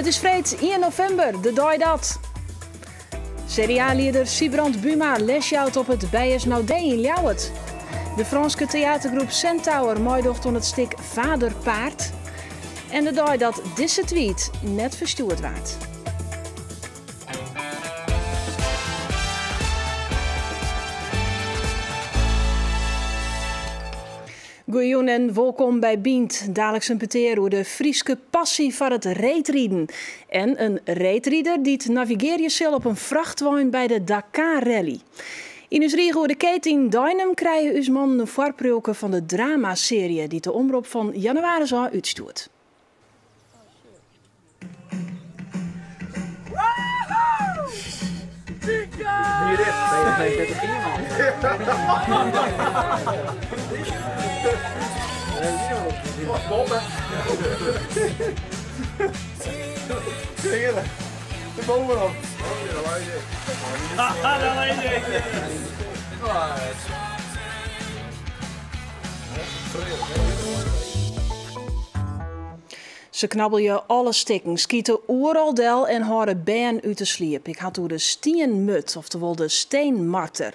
It is freed ien novimber, de dei dat CDA-lieder Sybrand Buma lesjout op it Beyers Naudé yn Ljouwert. De Frânske teatergroep Centaur meidocht oan it stik Vaderpaard. En de dei dat dizze tweet net ferstjoerd waard. Goejûn en wolkom by Bynt. Daliks in petear oer de Fryske passy foar it reedriden. En in reedrider dy't navigearje sil op in frachtwein by de Dakar Rally. Yn ús rige oer de keet yn Deinum krije ús mannen in foarpriuwke fan de dramasearje dy't de Omrop fan jannewaris ôf útstjoert. Se knabbelje alle stikken, skite oeral del en hâlde bern út 'e sliep. Ik ha it oer de stienmurd, oftewol de steenmarter.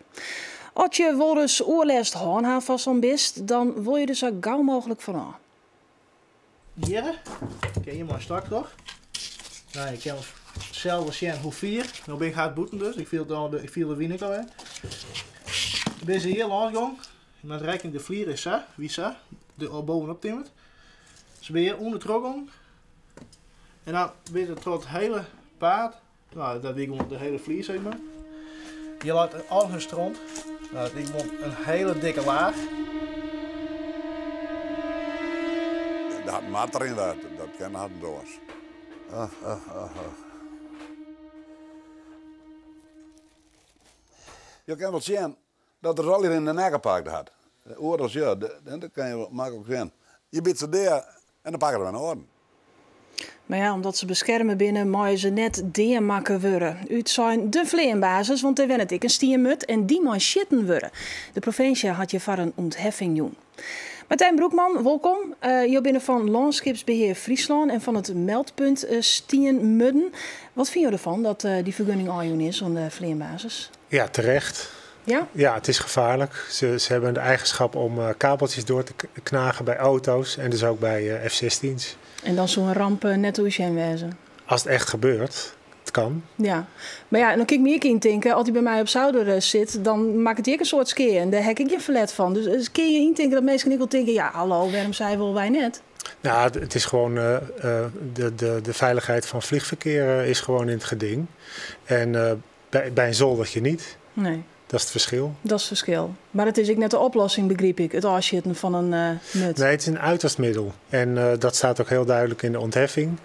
As je wolris oerlêst hân ha fan sa'n bist, dan wol je der sa gau mooglik fan ôf. Hjirre kin je mei in stok troch. Nou, je kin sels wol sjen hoe fier. No bin ik hard bûten dus, ik fiel, de, ik fiel de wyn ek alwer. Binne se hjir lâns gong. Met rekking de flier is sa, wie sa, de al bovenop timmerd. Se binne hjir ûnder trochgong. En dan binne se troch it hiele paad, nou, dat wie gewoan de hiele flier sis mar. Hjir leit al hun stront. Nou, dat is gewoan in hiele dikke laach. Dat moat deryn, dat, dat kin net oars. Ah, ah, ah, ah. Je kin wol sjen dat er al yn de nekke pakt hat. Oeral ja, dat kan je maklik sjen. Je byt se dea en dan pakke se wer in oaren. Mar ja, omdat se beskerme binne, meie se net deamakke wurde. Utsein de fleanbasis, want dêr wennet ek in stienmurd en dy mei sjitten wurde. De provinsje hat hjirfoar in ûntheffing jûn. Martijn Broekman, wolkom. Jo binne fan Lânskipsbehear Fryslân en fan it meldpunt Stienmurden. Wat fine jo derfan dat dy fergunning ôfjûn is oan de fleanbasis? Ja, terecht. Ja? Ja, het is gevaarlijk. Ze hebben de eigenschap om kabeltjes door te knagen bij auto's en dus ook bij F-16's. En dan soe in ramp net oer sjen wêze? Als het echt gebeurt, het kan. Ja, mar ja, dan kin ik my ek yntinke, as dy by my op souder sit, dan makket dy ek in soad skea en dêr ha ik ek gjin ferlet fan. Dus kin je yntinke dat minsken ek wol tinke, ja, hallo, wêrom sy wol, wy net? Nou, het is gewoon, de veiligheid van vliegverkeer is gewoon in het geding. En by in zoldertje niet. Nee. Dat is het verschil. Dat is het verschil. Mar it is ek net de oplossing, begryp ik, it ôfsjitten fan in murd. Nee, het is een uiterst middel. En dat staat ook heel duidelijk in de ontheffing.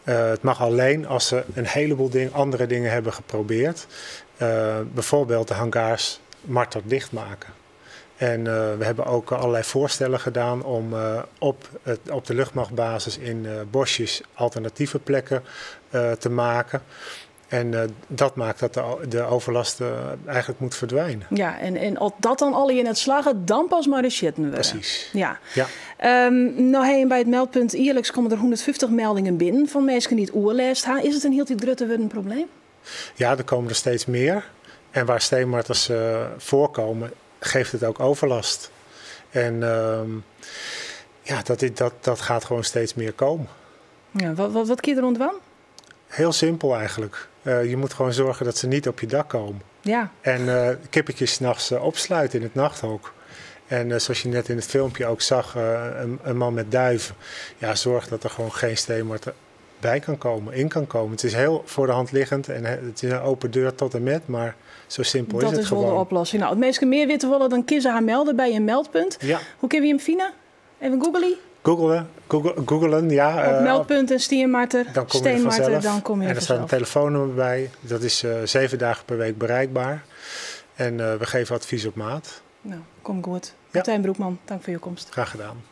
Het mag alleen als ze een heleboel andere dingen hebben geprobeerd. Bijvoorbeeld de hangars marterdicht maken. En we hebben ook allerlei voorstellen gedaan om op de luchtmachtbasis in bosjes alternatieve plekken te maken. En dat maakt dat de overlast eigenlijk moet verdwijnen. Ja, en as dat dan allegear net slagget, dan pas mei der sjitten wurde. Precies. Ja. Ja. No ha by it meldpunt jierliks komme der 150 meldingen binnen fan minsken dy't oerlêst ha. Is it in hieltyd grutter wurdend probleem? Ja, er komen er steeds meer. En waar steenmarters voorkomen, geeft het ook overlast. En ja, dat gaat gewoon steeds meer komen. Ja, wat kun je erom dwaan? Heel simpel eigenlijk. Je moet gewoon zorgen dat ze niet op je dak komen. En kippetjes 's nachts opsluiten in het nachthok. En zoals je net in het filmpje ook zag, een man met duiven. Ja, zorg dat er gewoon geen steenmarter bij kan komen, in kan komen. Het is heel voor de hand liggend en het is een open deur tot en met, maar zo simpel is Dat het is wel de gewoon. oplossing. Nou, als mensen meer weten willen, dan kunnen ze haar melden bij een meldpunt. Hoe kunnen we hem vinden? Even googlen? Googelen, googelen, ja. Op meldpunt en stienmarter, Dan kom je er steenmarter, vanzelf. dan kom je er En er staat een vanzelf. telefoonnummer bij. Dat is 7 dagen per week bereikbaar. En we geven advies op maat. Nou, kom goed. Martijn Broekman, dank voor je komst. Graag gedaan.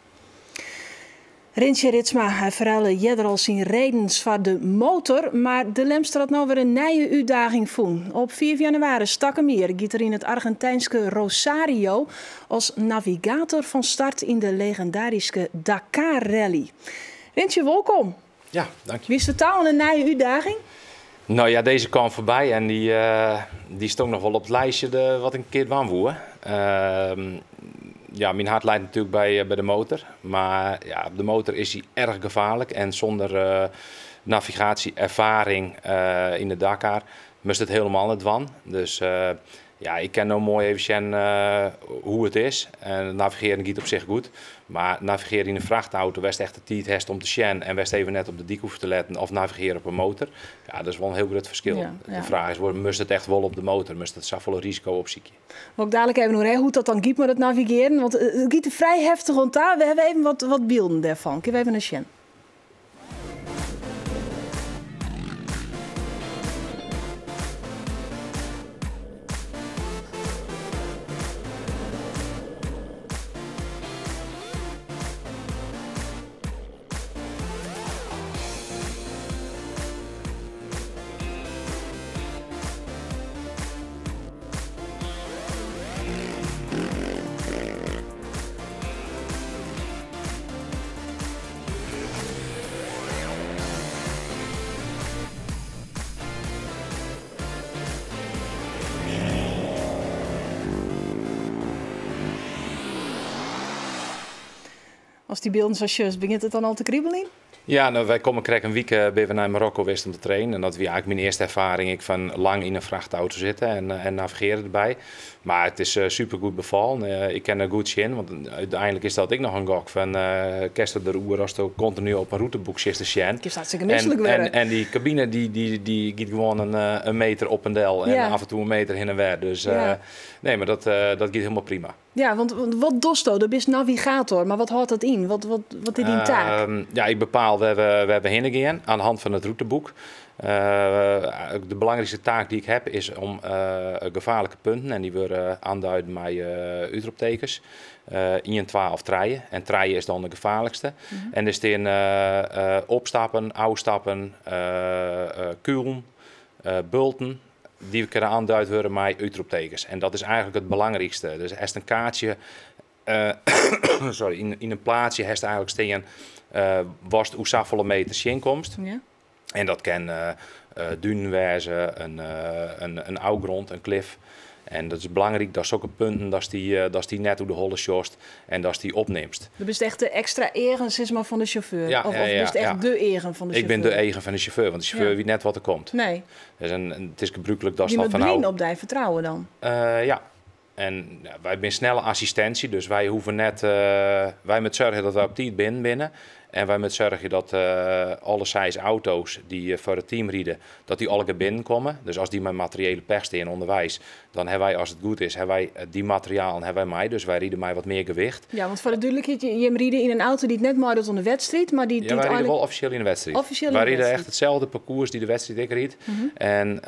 Rintje Ritsma, hy ferruile earder al syn redens foar de motor, mar de Lemster hat no wer in nije útdaging fûn. Op 5 jannewaris takom jier giet er yn it Argentynske Rosario as navigator fan start yn de legindaryske Dakar Rally. Rintje, wolkom. Ja, dank je. Wist fertrouwen in nije útdaging? No ja, dizze kaam foarby en dy, dy stond noch wol op it lijstje de, wat ik in kear dwaan woe. Ja, myn hert leit natuerlik by de motor. Mar ja, op de motor is hy erch gefaarlik en sûnder navigaasje-erfaring yn de Dakar moatst it hielendal net dwaan. Dus ja, ik kin no moai even sjen hoe it is. En navigearjen giet op sich goed. Mar navigearje yn in frachtauto, wêr'tst echt de tiid hast om te sjen en wêr'tst even net op de dyk hoecht te letten of navigearje op in motor. Ja, dat is wol in hiel grut ferskil. De fraach is, moatst it echt wol op de motor? Moatst it safolle risiko opsykje? Wol ik dalik even oer ha hoe't dat dan giet mei dat navigearjen. Want it giet der frij heftich oan ta. We hawwe even wat bylden dêrfan. Kinne we even nei sjen. Ast dy bylden sa sjochst, begjint it dan al te kribeljen? Ja, no, wy komme krekt in wike binne we nei Marokko west om te trainen. En dat wie eigentlik myn earste erfaring ek fan lang yn in frachtauto sitte en navigearje derby. Mar it is supergoed befallen. Ik kin der goed sjen, want úteinlik is dat ek noch in gok fan kinst der oer ast kontinu op in rûteboek sitst te sjen. Kinst hartstikke mislik wurde. En dy kabine dy giet gewoan in meter op en del en af en toe in meter hinne en wer. Dus nee, mar dat giet hielendal prima. Ja, want wat dochsto? Do bist navigator, mar wat hâldt dat yn? Wat is dyn taak? Ja, ik bepaal wêr't we hinne gean oan de hân fan it rûteboek. De belangrykste taak dy't ik ha is om gefaarlike punten, en dy wurde oanduid mei útroptekens, 1, 2 of 3. En 3 is dan de gefaarlikste. En der stean opstappen, ôfstappen, kulen, bulten. Dy kinne oanduid wurde mei útroptekens. En dat is eigentlik it belangrykste. Dus ast in kaartsje, sorry, yn in plaatsje hast eigentlik stean watst oer safolle meter tsjinkomst. En dat kin dunen wêze, in ôfgrond, in klif. En dat is belangryk dat sokke punten, datst dy net oer de holle sjochst en datst dy opnimst. Do bist echt de ekstra eagen, sis mar, fan de sjauffeur? Ja, Of ja, ja, bist echt ja. de eagen fan de Ik bin de sjauffeur? eagen fan de sjauffeur, want de sjauffeur wit net wat der komt. Dus en it is gebrûklik dat Dy dan moat fan blyn nou op dy fertrouwe dan? Ja. En ja, wy binne snelle assistinsje, dus wy hoege net, wy moatte soargje dat wy op tiid binnen binne. En wy moatte soargje dat alle 6 auto's dy't foar it team ride, dat dy allegear binnenkomme. Dus as dy mei materiële pech stean ûnderweis, dan hawwe wy, as it goed is, hawwe wy dy materialen hawwe wy mei. Dus wy ride mei wat mear gewicht. Ja, want foar de dúdlikheid, jim ride yn in auto dy't net meidocht oan de wedstriid, mar Ja, dy't wy ride eigentlik wol offisjeel yn de wedstriid. Offisjeel yn Wy de ride wedstriid. echt itselde parkoers dy't de wedstriid ek rydt. En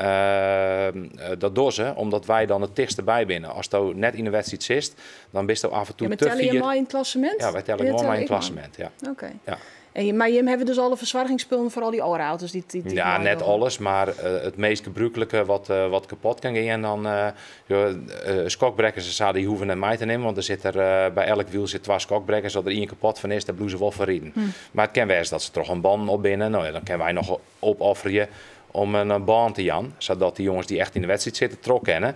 dat dogge se omdat wy dan it tichtste by binne. Asto net yn de wedstriid sitst, dan bisto af en toe Ja, mar te telle je fier. mei yn it klassemint? Ja, wy telle Ja, gewoan mei yn it telle ik mei. klassemint, ja. Oké. Ja. Maar jim hawwe dus alle fersoargingsspullen foar al dy oare auto's dy't Ja, mei net dogge? alles, mar it meast gebrûklike wat kapot kin gean, dan skokbrekkers en sa, dy hoege net mei te nimmen, want by elk wiel sit 2 skokbrekkers. As der ien kapot fan is, dan bliuwe se wol foar riden. Mar it kin wêze dat se troch in bân op binne. No ja, dan kinne wy noch opofferje om in bân te jaan, sadat dy jonges dy't echt yn de wedstriid sitte troch kinne.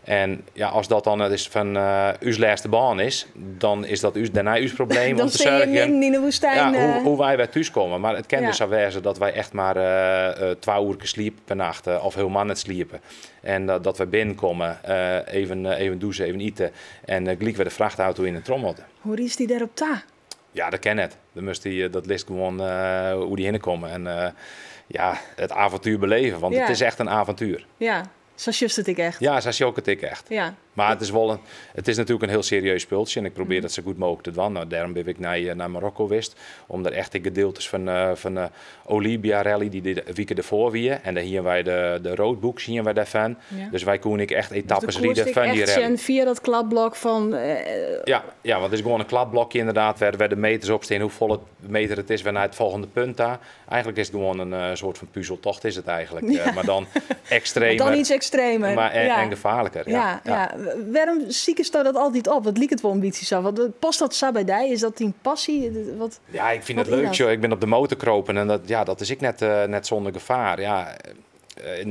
En ja, as dat dan is fan ús lêste bân is, dan is dat dêrnei ús probleem Dan om te stean je soargjen midden yn de woestijn, Ja, hoe wy wer thús komme. Mar it kin dus sa wêze dat wy echt mar 2 oerkes sliepe per nacht, of hielendal net sliepe. En dat wy binnenkomme, even dûse, even ite en gelyk wer de frachtauto yn en trommotte. Hoe riest dy dêrop ta? Ja, dat kin net. Dan moast dy dat list gewoan oer dy hinne komme. En ja, it avontuer beleven, want it is echt in avontuer. Ja, sa sjochst it ek echt. Ja, sa sjoch ik it ek echt. Mar it is wol in, it is natuerlik in hiel serieus spultsje en ik probearje dat sa goed mooglik te dwaan. No, dêrom bin ik nei Marokko west, om der echt de gedeeltes fan de Olibia Rally, die de wike derfoar wie. En dêr hienen wy de roadbooks hienen wy dêrfan. Dus wy koene ek echt Dus de etappes koers riden ik fan die echt rally. sjen fia dat klapblok fan Ja, ja, want it is gewoan in klapblokje ynderdaad, wêr de meters op stean, hoefolle meter it is, wer nei it folgjende punt ta. Eigentlik is it gewoan in soart fan puzzeltocht is it eigentlik. Mar dan ekstremer. Maar dan iets ekstremer. Maar en gefaarliker, ja. Wêrom sikesto dat altyd op? It liket wol in bytsje sa. Wat, past dat sa by dy? Is dat dyn passy? Wat, Ja, ik fyn wat it is leuk. dat? Sjoch, ik bin op de motor kropen en dat, ja, dat is ek net, net sûnder gefaar. Ja,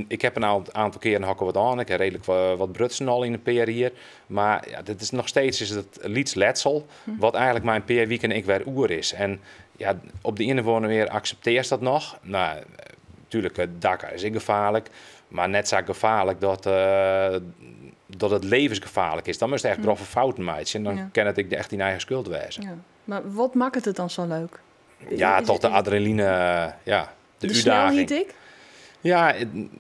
ik ha in oantal kearen ha ik wat oan. Ik ha reedlik wat brutsen al yn in pear jier. Mar ja, dit is noch steeds is it lyts letsel, wat eigentlik mei in pear wiken ek wer oer is. En ja, op de iene of oare manier akseptearst dat noch. No, tuerlik, it Dakar is ek gefaarlik, mar net sa gefaarlik dat it levensgefaarlik is. Dan moatst echt grove fouten meitsje en dan kin it ek echt dyn eigen skuld wêze. Ja. Mar wat makket it dan sa leuk? Ja, Is toch de is adrenaline, ja, de De útdaging. snelheid ek? Ja,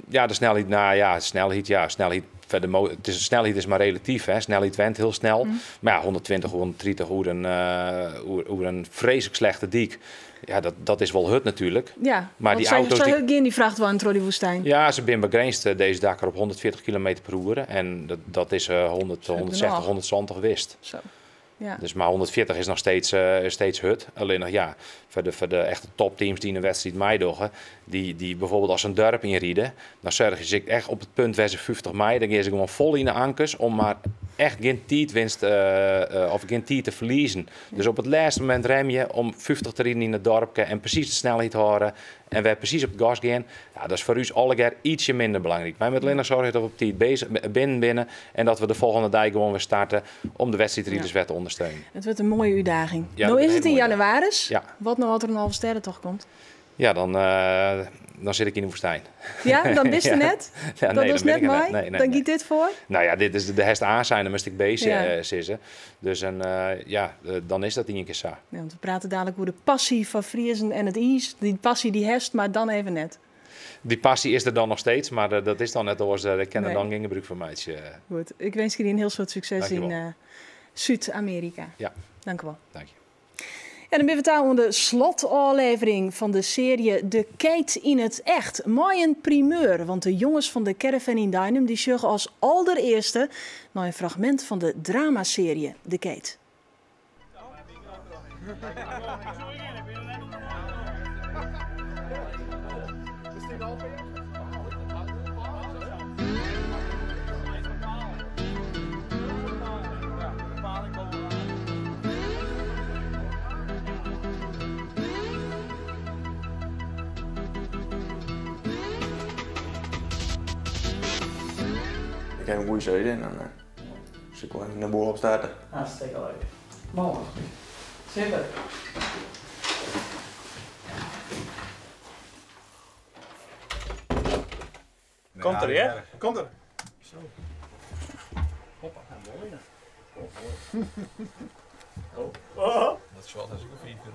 ja, de snelheid, nou ja, snelheid, ja, snelheid, verder het is, snelheid is mar relatyf, hè. Snelheid went hiel snel. Mar ja, 120, 130 oer in freeslik slechte dyk. Ja, dat is wol hurd natuerlik. Ja, Maar want die auto's sa die hurd gean dy frachtweinen troch dy woastyn. Ja, se binne begrinsd, dizze Dakar op 140 kilometer per oere. En dat is 100, Zo 160, genôch. 170 wist. Zo. Ja. Dus mar 140 is noch steeds hurd. Allinnich ja, foar de echte topteams dy't yn de wedstriid meidogge, dy't bygelyks as in doarp ynride, dan soargje se echt op it punt wêr't se 50 mei, dan gean se gewoan fol yn de ankers om mar echt gjin tiidwinst of gjin tiid te ferliezen. Dus op it lêste momint remje om 50 te riden yn it doarpke en presys de snelheid hâlde en wer presys op it gas gean. Ja, dat is foar ús allegear ytsje minder belangryk. Wy moatte allinnich soargje dat we op tiid binnen binne en dat we de folgjende dei gewoan wer starte om de wedstriidriders wer te ûndersteunen. It wurdt in moaie útdaging. Ja, No dat is wordt it een yn hele mooie jannewaris. Ja. Wat no as der in Alvestêdetocht komt? Ja, dan sit ik yn de woastyn. Ja, dan bist der Ja. net? Ja, Dat nee, is dan bin net ik er net. mei? Nee, nee, Dan nee. giet dit foar? Nou ja, dit is de hest A zijn, dan moest ik B sizze. Dus en, ja, dan is dat ien kear sa. Ja, want we prate dadlik oer de passy fan Friezen en it iis. Dy passy dy hest, mar dan even net. Dy passy is der dan noch steeds, mar dat is dan net oars. Ik kin der Nee. dan gjin gebrûk fan meitsje. Goed, ik winskje dy in hiel soad sukses Dank je yn, wol. Súd-Amearika. Ja. Dank u wol. Dank je. En dan binne we ta oan de slotôflevering fan de searje De Keet yn it Echt. Mei in primeur, want de jonges fan de Caravan yn Deinum dy sjogge as alderearste nei in fragmint fan de dramasearje De Keet. Ik heb een goede zee en dan zit ik wel even de boel opstarten. Hartstikke leuk. Mooi. Super. Komt er, hè? Komt er. Zo. Hoppa, mooi. Oh. Dat is wel, dat is ook een 4 keer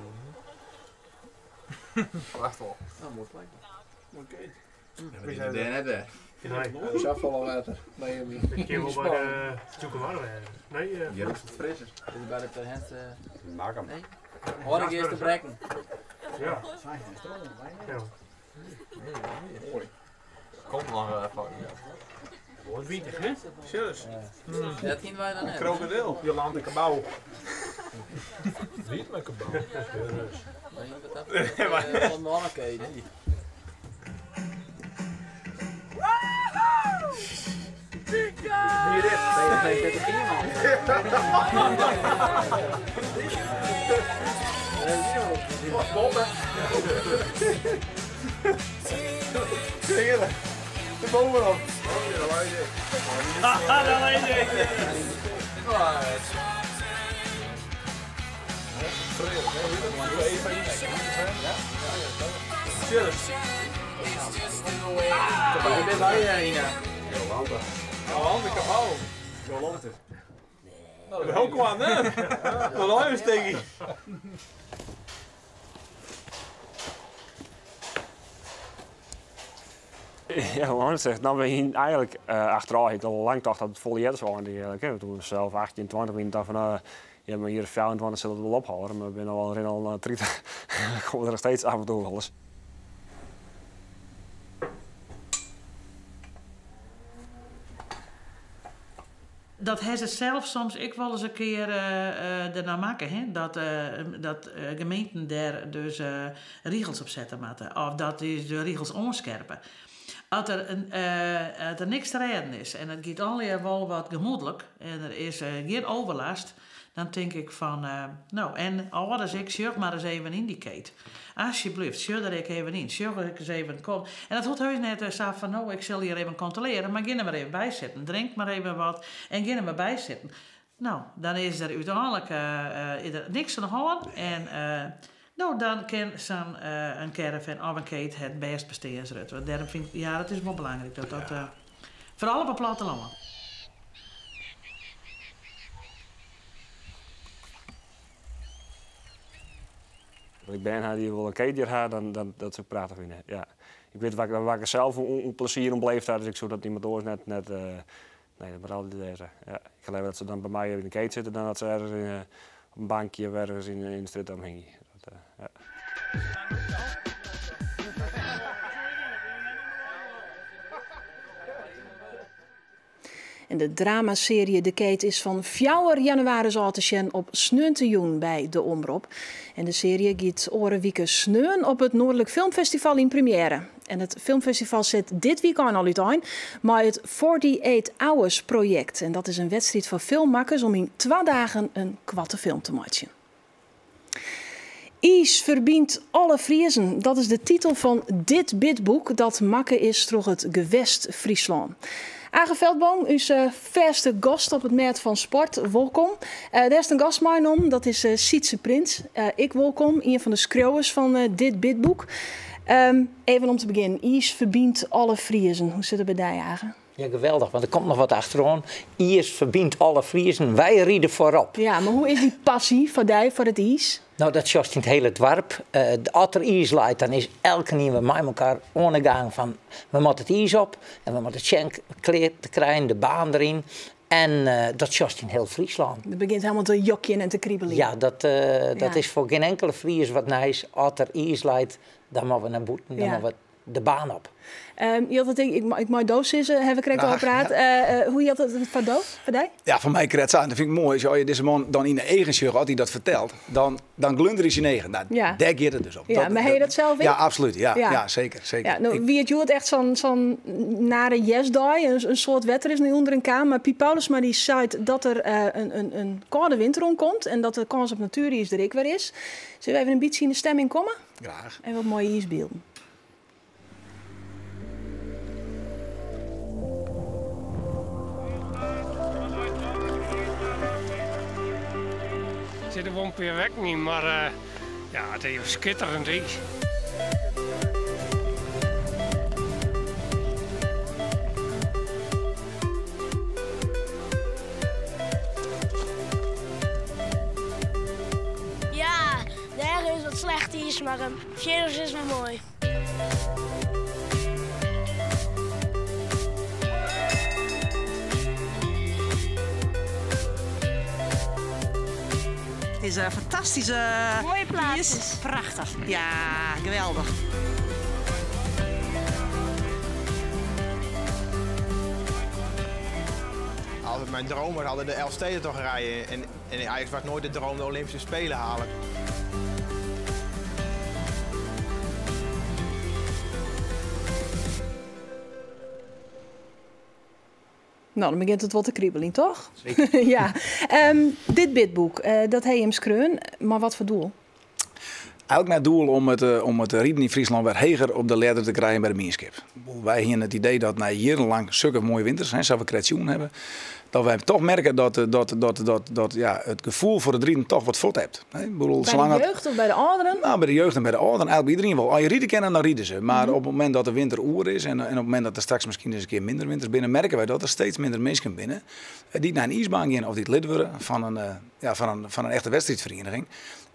roeien. Wacht al. Nou, mooi plekje. Oké. We zijn er net weg. Nee. Dat is afvallen water. Miami. Ik keer wel bij de Tjoekemarwe. Nee, Ja, dat is het frisser. Is het bij de Terhens, Maak hem. Nee? Hoor ik eerst te brekken. Ja. Ja. Mooi. Komt nog even. Wat wietig, hè? Serieus? Ja. Dat zien wij dan net. Krokodil. Jolande Cabau. Niet met Cabau. Maar je moet dat van de andere kant. Hier is. Nee, dat is iemand. Bommen. Zingen. De bovenop. Haha, daar weet ik. Serieus? Ik ben bij Ina. Jolande. Jolande Cabau. Jolante. Welkom aan, hè? Wat een steekje. Ja, hoe het zegt, nou, we hier eigenlijk achteraf, ik al lang dacht dat het volle jets waren eigenlijk, hè. Toen we zelf 18, 20 minuten dachten van ja, maar hier 24 zullen we wel ophouden, maar we zijn al in al 30. Komen er nog steeds af en toe wel eens. Dat hebben ze zelf soms ik wel eens een keer ernaar maken, hè? Dat gemeenten daar dus regels op zetten moeten. Of dat is de regels onscherpen. As der, as der niks te rêden is en it giet allegear wol wat gemoedlik en der is gjin overlast, dan tink ik fan, no, en âlders ek, sjoch mar ris even yn dy keet. Asjebleaft, sjoch der ek even yn. Sjoch ek ris even, kom. En dat hoecht heus net sa fan, no, ik sil hjir even kontrolearje, mar gean der mar even by sitten. Drink mar even wat en gean der mar by sitten. No, dan is der úteinlik is der niks oan de hân en no, dan kin sa'n in caravan of in keet het bêst besteansrjocht. Want dêrom fyn ik, ja, dat is wol belangryk dat dat, foaral op it plattelân. As ik bern ha dy't wol in keet ha, dan dat soe ik prachtich fine. Ja. Ik wit wat ik der sels oan plezier oan beleefd ha, dus ik soe dat iemand oars net, net nee, dat moat altyd wêze. Ja. Ik ha leaver dat se dan by my yn de keet sitte dan dat se ergens op in bankje of ergens yn de strjitte omhingje. Dat, ja. En de dramasearje De Keet is fan fjouwer jannewaris ôf te sjen op sneontejûn by de Omrop. En de searje giet oare wike sneon op it Noardlik Filmfestival yn premiêre. En it filmfestival set dit wykein al útein mei it 48 Hours projekt. En dat is in wedstriid foar filmmakkers om yn twa dagen in koarte film te meitsjen. Iis ferbynt alle Friezen, dat is de titel fan dit bidboek dat makke is troch it Gewest Fryslân. Age Veldboom, ús fêste gast op it mêd fan sport, wolkom. Dêr hast in gast meinommen, dat is Sytse Prins. Ek wolkom, ien fan de skriuwers fan dit bidboek. Even om te begjinnen, iis ferbynt alle Friezen. Hoe sit it by dy, Age? Ja, geweldich, want der komt noch wat achteroan. Iis ferbynt alle Friezen, wy ride foarop. Ja, mar hoe is dy passy foar dy, foar it iis? No, dat sjochst yn it hiele doarp. As der iis leit, dan is elkenien wer mei elkoar oan 'e gang fan we moatte it iis op en we moatte it sjen klear te krijen, de baan deryn. En dat sjochst yn hiel Fryslân. It begjint helemaal te jokjen en te kribeljen. Ja, dat is foar gjin inkele Fries wat nijs. As der iis leit, dan moatte we nei bûten, dan moatte we de baan op. Um, dat ik, ik mei do sizze, ha we krekt al praat. Hoe jildt dat foar do, foar dy? Ja, foar my krekt sa. En dat fyn ik moai. As je dizze man dan yn de eagen sjogge, as hy dat fertelt, dan glundert hy syn eagen. Nou, dêr giet it dus om. Ja, mar ha je dat sels ek? Ja, absolút. Ja, ja. Seker, seker. Ja, no, wie it hjoed echt sa'n nare hjerstdei, in soad wetter is nei ûnderen kaam, mar Piet Paulusma dy seit dat der in kâlde winter oankomt en dat de kâns op natueriis der ek wer is. Sille we even in bytsje yn de stemming komme? Graach. En wat moaie iisbylden. Der sitte wol in pear wekken yn, mar ja, it is skitterend iis. Ja, Dêr is wat slecht iis, mar fierders is it moai. Het is een fantastische Mooie plaats. Prachtich. Ja, geweldich. Altijd mijn droom was altijd de Elfstedentocht rijden. En En eigenlijk was nooit de droom de Olympische Spelen halen. No, dan begjint it wol te kribeljen, toch? Seker. Ja. Dit bidboek, dat ha jim skreaun, mar wat foar doel? Eigenlik mei it doel om it riden yn Fryslân wer heger op de ljedder te krijen by de mienskip. Wy hiene it idee dat nei jierrenlang sukke moaie winters, hè, sa't we krekt sjoen hawwe, dat wy toch merke dat ja, it gefoel foar it riden toch wat fuort hebt. Hè. Ik bedoel, By de zolang het jeugd of by de âlderen? Nou, by de jeugd en by de âlderen, eigenlik by iderien wol. As je ride kinne, dan ride se. Mar op it momint dat de winter oer is en op it momint dat der straks miskien ris in kear minder winters binne, merke wy dat der steeds minder minsken binne dy't nei in iisbaan gean of dy't lid wurde fan in echte wedstriidferieniging.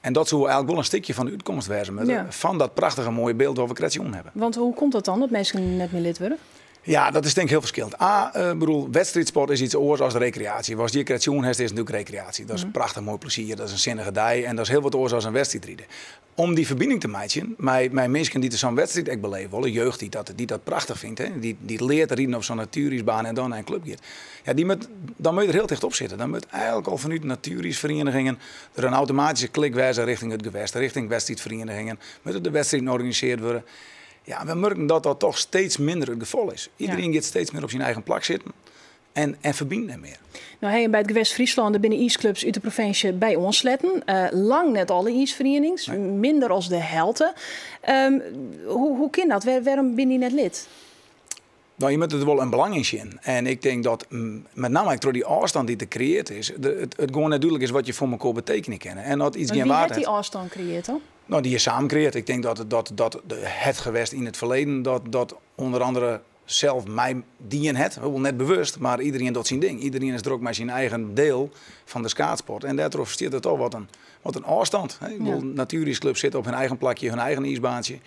En dat soe eigenlik wol in stikje fan de útkomst wêze moatte fan dat prachtige moaie byld wat we krekt sjoen hawwe. Want hoe komt dat dan, dat minsken net mear lid wurde? Ja, dat is tink ik hiel ferskillend. A bedoel, wedstriidsport is iets oars as rekreaasje. Watst hjir krekt sjoen hast is natuerlik rekreaasje. Dat is prachtich moai plezier, dat is in sinnige dei en dat is hiel wat oars as in wedstriid ride. Om dy ferbining te meitsjen mei minsken dy't sa'n wedstriid ek beleve wolle, jeugd dy't dat prachtich fynt, hè, dy't leart riden op sa'n natueriisbaan en dan nei in klup giet. Ja, dy moat, dan moat je der hiel ticht op sitte. Dan moat eigenlik al fanút natueriisferienigingen der in automatyske klik wêze richting it gewest, richting wedstriidferienigingen. Moatte de wedstriden organisearre wurde. Ja, we merken dat dat toch steeds minder het geval is. Iedereen gaat steeds meer op zijn eigen plak zitten en verbindt net meer. Nou, hey, by it Gewest Fryslân, der binne iisklubs út de provinsje by oansletten. Lang net alle iisferienings, minder as de helte. Hoe kin dat? Wêrom binne dy net lid? Nou, je moet der wol in belang yn sjen. En ik tink dat met name ek troch dy ôfstân dy't der kreëarre is, it gewoan net dúdlik is wat je foar mekoar betekenje kinne. En as iets Maar gjin wie waarde hat dy hat. ôfstân kreëarre dan? Nou, dy is samen kreëarre. Ik tink dat het gewest yn it ferleden dat ûnder oare sels mei dien hat. Wol net bewust, mar iderien docht syn ding. Iderien is drok mei syn eigen diel fan de skaatsport. En dêrtroch stiet der toch wat in ôfstân. Hè? Ik bedoel, Natueriisklubs sitte op hun eigen plakje, hun eigen iisbaantsje.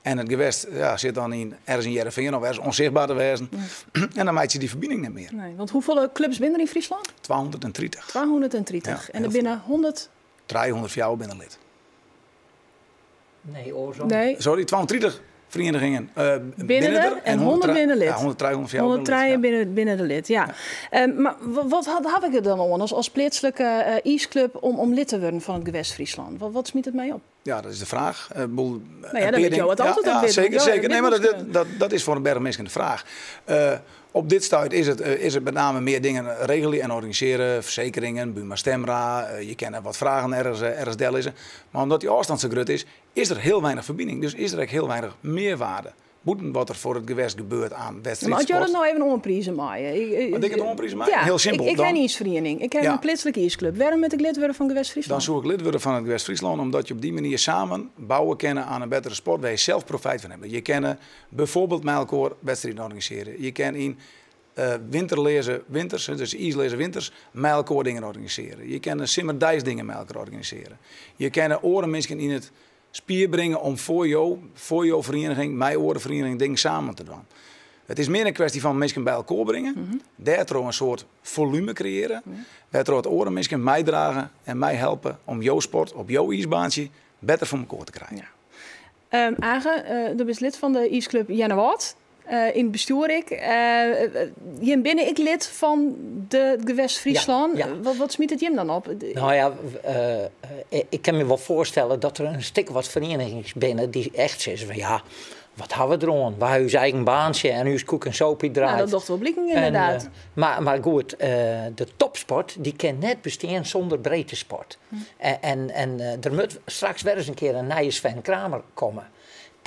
En it gewest, ja, sit dan ergens yn Hearrenfean of ergens ûnsichtber te wêzen. En dan meitsje dy ferbining net mear. Nee, want hoefolle klubs binne der yn Fryslân? 230. 230. Ja, en der heel binne 100? 304 binne lid. Nee, oarsom. Nee. Sorry, 230 ferienigingen Binne binne der der en 100 binne lid. Ja, 103, 104 binne lid, 103 ja. binne der lid, ja. Mar wat haw ik der dan oan as pleatslike iisklub om lid te wurden fan it Gewest Fryslân? Wat smyt it my op? Ja, dat is de fraach. Nou ja, dan wit jo it antwurd op witten, want jo Zeker. Nee, maar hawwe it dat is foar in berch minsken de fraach. Op dit stuit is it met name mear dingen regelje en organisearje, fersekeringen, Buma Stemra, je kinne wat fragen ergens dellizze. Mar omdat dy ôfstân sa grut is, is der hiel weinich ferbining. Dus is der ek hiel weinich mearwaarde. Bûten wat der foar it gewest gebeurt oan Maar as wedstriidsport. jo dat no even oanprize meie. Wat ik it oanprize mei? Ja, Hiel simpel. ik ha Dan in iisferiening. Ik ha in pleatslike iisklub. Wêrom moat ik lid wurde fan Gewest Fryslân? Dan soe ik lid wurde fan it Gewest Fryslân, omdat je op dy manier samen bouwe kinne oan in bettere sport wêr't je sels profijt fan hawwe. Je kinne byfoarbyld mei elkoar wedstriden organisearje. Je kinne yn winterleaze winters, dus iisleaze winters, mei elkoar dingen organisearje. Je kinne simmerdeis dingen mei elkoar organisearje. Je kinne oare minsken yn it spier bringe om foar jo ferieniging, mei oare ferienigingen dingen samen te dwaan. It is mear in kwestje fan minsken by elkoar bringe, dêrtroch in soart folume kreëarje, wêrtroch it oare minsken meidrage en meihelpe om jo sport op jo iisbaantsje better foar elkoar te krijen. Age, do bist lid fan de iisklub Earnewâld. Yn it bestjoer ek. Jim binne ek lid fan de Gewest Fryslân. Ja, ja. Wat smyt it jim dan op? Nou ja, ik kin my wol foarstelle dat der in stik wat ferienigings binne dy't echt sizze fan ja, wat hawwe we deroan? We hawwe ús eigen baantsje en ús koek en sopie Nou, draait. dat docht wol bliken, inderdaad. Maar goed, de topsport dy kin net bestean sûnder breedtesport. En der moat straks wer ris in kear in nije Sven Kramer komme.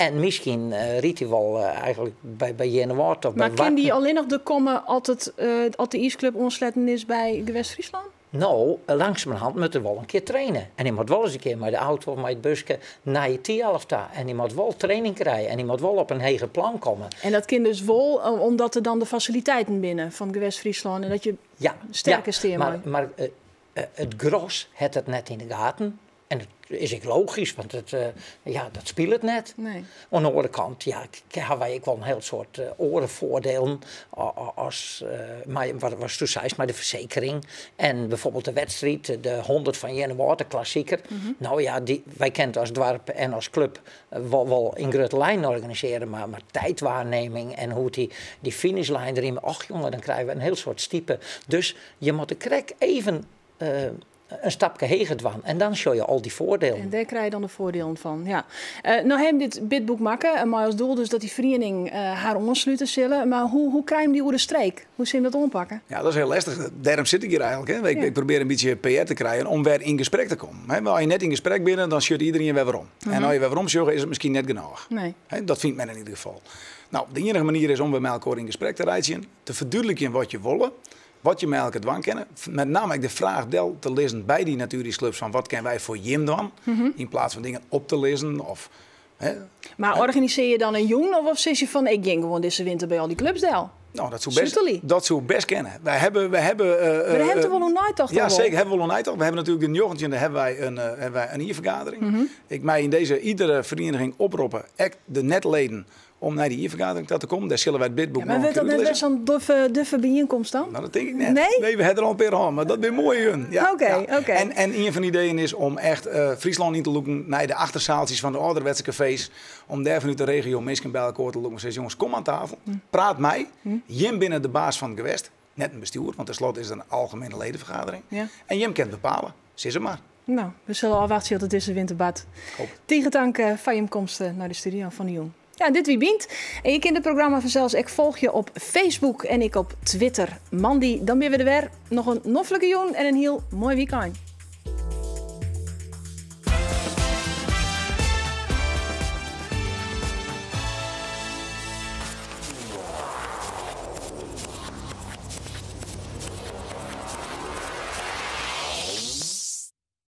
En miskien rydt hy wol eigenlik by Earnewâld of by Mar kin dy Warten. allinnich der komme as de iisklub oansletten is by Gewest Fryslân? Nou, langsumerhand moat er wol in kear traine. En hy moat wol ris in kear mei de auto of mei it buske nei it Thialf ta. En hy moat wol training krije en hy moat wol op in heger plan komme. En dat kin dus wol omdat der dan de fasiliteiten binne fan Gewest Fryslân en dat je sterker stean mei. Maar it gros hat it net yn de gaten. En dat is ek logysk, want dat spilet net. Oan de oare kant, ja, hawwe wy ek wol in hiel soad oare foardielen as mei, wat do seist, mei de fersekering. En byfoarbyld de wedstriid, de 100 fan Earnewâld, de klassiker. Nou ja, wy kinne it as doarp en as klub wol yn grutte lijnen organisearje, mar tiidwaarneming en hoe't dy finishlijn deryn, och jonge, dan krije we in hiel soad stipe. Dus je moatte krekt even in stapke heger dwaan en dan sjoch je al dy foardielen. En dêr krije je dan de foardielen fan, ja. No hawwe dit bidbook makke en mei as doel dus dat dy feriening har oanslute sille. Mar hoe krije je dy oer de streek? Hoe sil je dat oanpakke? Ja, dat is hiel lestich. Dêrom sit ik hjir eigenlik. Hè. Ik probearje in bytsje PR te krijen om wer yn gesprek te kommen. Hè, mar as je net yn gesprek binne, dan sjocht iderien wer werom. En as je wer werom sjogge, is it miskien net genôch. Hè, dat fynt men yn ieder gefal. Nou, de iennige manier is om wer mei elkoar yn gesprek te reitsjen, te ferdúdlikjen wat je wolle, wat je mei elkoar dwaan kinne. Met name ek de fraach del te lizzen by dy natueriisklubs fan wat kinne wy foar jim dwaan, yn plaats fan dingen op te lizzen. Of, hè. Mar organisearje je dan in jûn of sis je fan ik gean gewoan dizze winter by al dy klubs del? Nou, dat soe best, Sutterly. dat soe best kinne. Wij hebben, Maar daar hebben we wol in neitocht Ja, al wol. zeker, hebben we wol in neitocht. We hebben natuerlik de 19e hebben wij in jierfergadering. Ik mei yn dizze iedere ferieniging oproppe, ek de netleden, om nei dy jierfergadering ta te kommen. Dêr sille wy it bidboek Ja, mar noch wurdt in dat kear net best útlizze. sa'n duffe byienkomst dan? Nou, dat tink ik net. Nee? Nee, we hawwe der al in pear hân, mar dat binne moaie jûnen. Ja, ja. En ien fan de ideeën is om echt Fryslân yn te lûken nei de achtersaaltsjes fan de âlderwetse kafees. Om dêr fanút de regio minsken by elkoar te lûken. Sis, jonges, kom oan tafel, praat mei. Jim binne de baas fan it gewest. Net in bestjoer, want tenslotte is it in algemiene ledenfergadering. En jim kinne it bepale. Sis it mar. Nou, we sille ôfwachtsje oant it dizze winter bart. Hoop. Tige tank foar jim komst nei de studio fan de jûn. Ja, dit wie Bynt. En je kinne it programma fansels ek folgje op Facebook en ek op Twitter. Moandei, dan binne we der wer. Noch in noflike jûn en in hiel moai wykein.